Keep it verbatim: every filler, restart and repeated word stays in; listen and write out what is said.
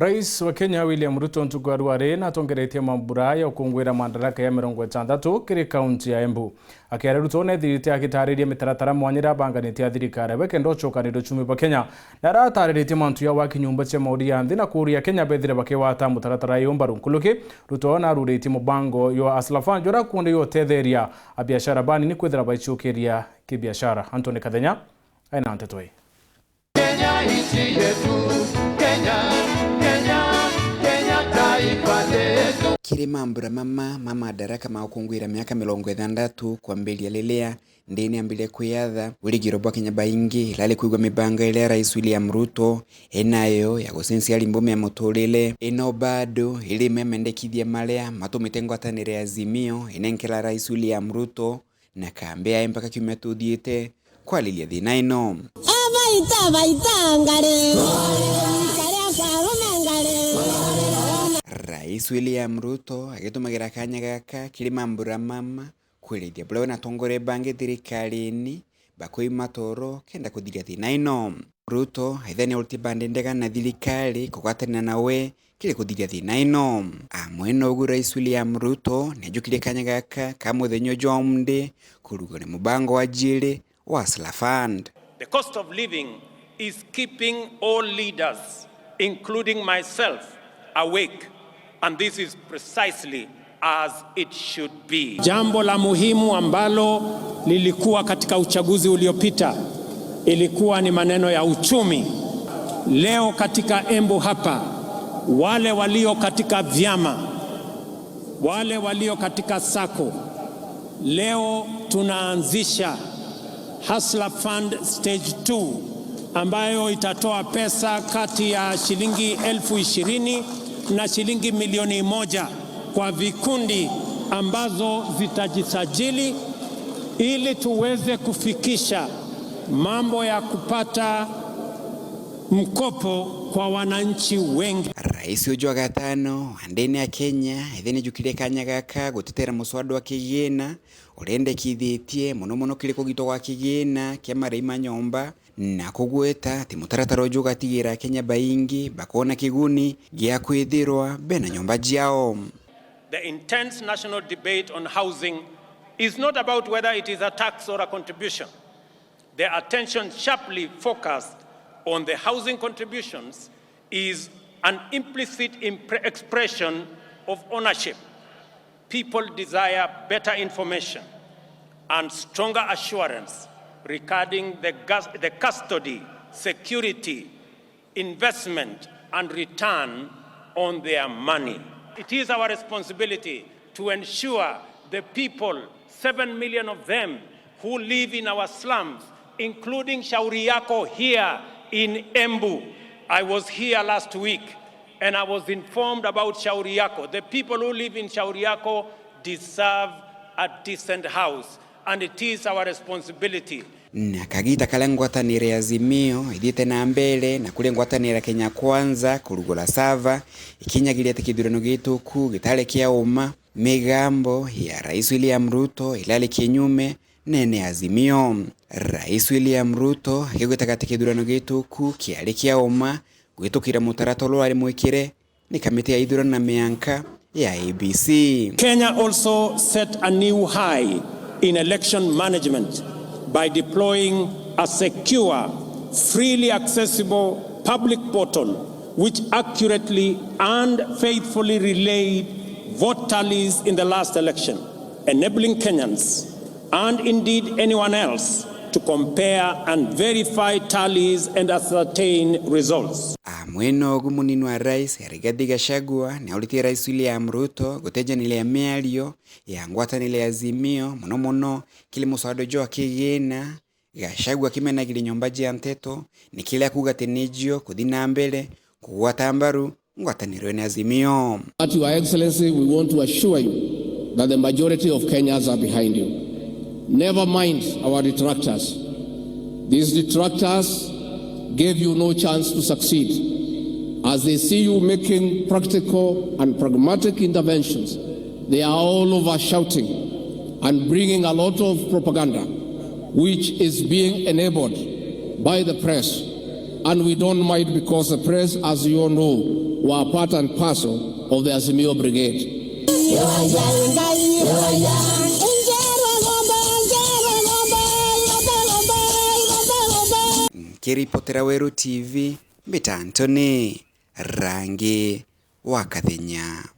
Rais wa Kenya William Ruto ntuku ya rwari natongeretie mambura ya ukungwira madaraka ya mirongo itandatu kiri kaunti ya Embu. Akiaria Ruto nethirite agitariria mitaratara mwanya iria abanganite ya thirikari we kenda ucokanire uchumi bwa Kenya. Na aratariritie mantu ya waki nyumba cia mauri ya nthi na kuuria Kenya bethire bakigwata mutaratara uyu mbaru. Nkuruki, Ruto naruritie mubango jwa Hustler Fund juria kundi jutetheria abiashara banini kwithira baicukiria kibiashara. Anthony Kathenya aina nteto ii. Kenya nchi yetu, Kenya, Kenya, Kenya taifa letu. Kiri mambura mama ma madaraka ma gukungwira miaka mirongo ithandatu kwambiria riria ndini ambire kwiyatha, wirigiro bwa Kenya baingi irari kwigua mibango iria Rais William Ruto enayo ya gucenjia rimbume ya muturire, ino bado iri memendekithia maria matumite ngwataniro ya Azimio inenkera Rais William Ruto na kambi yae mpaka kiumia tuthiite kwariria thina ino. Abaita, abaita ngari. Karia kwa rume ngari. Rais William Ruto agitumagira kanya gaka kiri mambura mama kwirithia buria we na atongoria bangi thirikarine bakwima toro kenda kuthiria thina ino. Ruto aitha ni aruti bandi ndega na thirikari kugwatanira nawe kiri kuthiria thina ino. Amwe na ugu, Rais William Ruto niajukirie kanya gaka ka muthenya jwa umunthi kurugania mubango wa jiri wa Hustler Fund. The cost of living is keeping all leaders, including myself, awake, and this is precisely as it should be. Jambo la muhimu ambalo lilikuwa katika uchaguzi uliopita ilikuwa ni maneno ya uchumi. Leo katika Embu hapa, wale walio katika vyama, wale walio katika sacco, leo tunaanzisha Hustler Fund Stage two, ambayo itatoa pesa kati ya shilingi elfu ishirini na shilingi milioni moja kwa vikundi ambazo zitajisajili ili tuweze kufikisha mambo ya kupata mkopo kwa wananchi wengi. Rais uju wa gatano wa ndini ya Kenya, aitha niajukirie kanya gaka gutetera muswada wa kigina uria endekithitie mono mono kiri kugitwa gwa kigina kia marii ma nyomba, na kugweta ati mutaratara uju ugatigira Akenya baingi bakona kiguni gia kwithirwa bena nyomba ciao. The intense national debate on housing is not about whether it is a tax or a contribution. The attention sharply focused on the housing contributions is an implicit impre-, expression of ownership. People desire better information and stronger assurance regarding the gus-, the custody, security, investment, and return on their money. It is our responsibility to ensure the people, seven million of them, who live in our slums, including Shauri Yako here in Embu. I was here last week and I was informed about Shauri Yako. The people who live in Shauri Yako deserve a decent house, and it is our responsibility. Na kagita karia ngwataniro ya Azimio ithiite na mbere na kuria ngwataniro ya Kenya Kwanza kurugura sava ikinyagiria ati kithurano gituku gitari kia uma, migambo ya Rais William Ruto irari kinyume nene Azimio. Rais William Ruto akigwetaga ati kithurano gituku kiari kia uma gwitukira mutaratara uria wari mwikire ni kamiti ya ithurano na mianka ya I E B C. Kenya also set a new high in election management by deploying a secure, freely accessible public portal which accurately and faithfully relayed vote tallies in the last election, enabling Kenyans and indeed anyone else to compare and verify tallies and ascertain results. Amwe nogu munini wa rais Rigathi Gachagua ni auritie Rais William Ruto gutejaniria miario ya ngwataniro ya Azimio, mono mono kiri muswada jwa kigina. Gachagua akimenagiria nyomba jia nteto ni kiria akuuga ati nijio kuthi na mbere kugwata mbaru ngwataniro ni Azimio. But Your Excellency, we want to assure you that the majority of Kenyans are behind you. Never mind our detractors. These detractors gave you no chance to succeed. As they see you making practical and pragmatic interventions, they are all over shouting and bringing a lot of propaganda, which is being enabled by the press. And we don't mind because the press, as you all know, were part and parcel of the Azimio Brigade. Nkiripotera Weru T V, mbita Anthony Rangi wa Kathenya.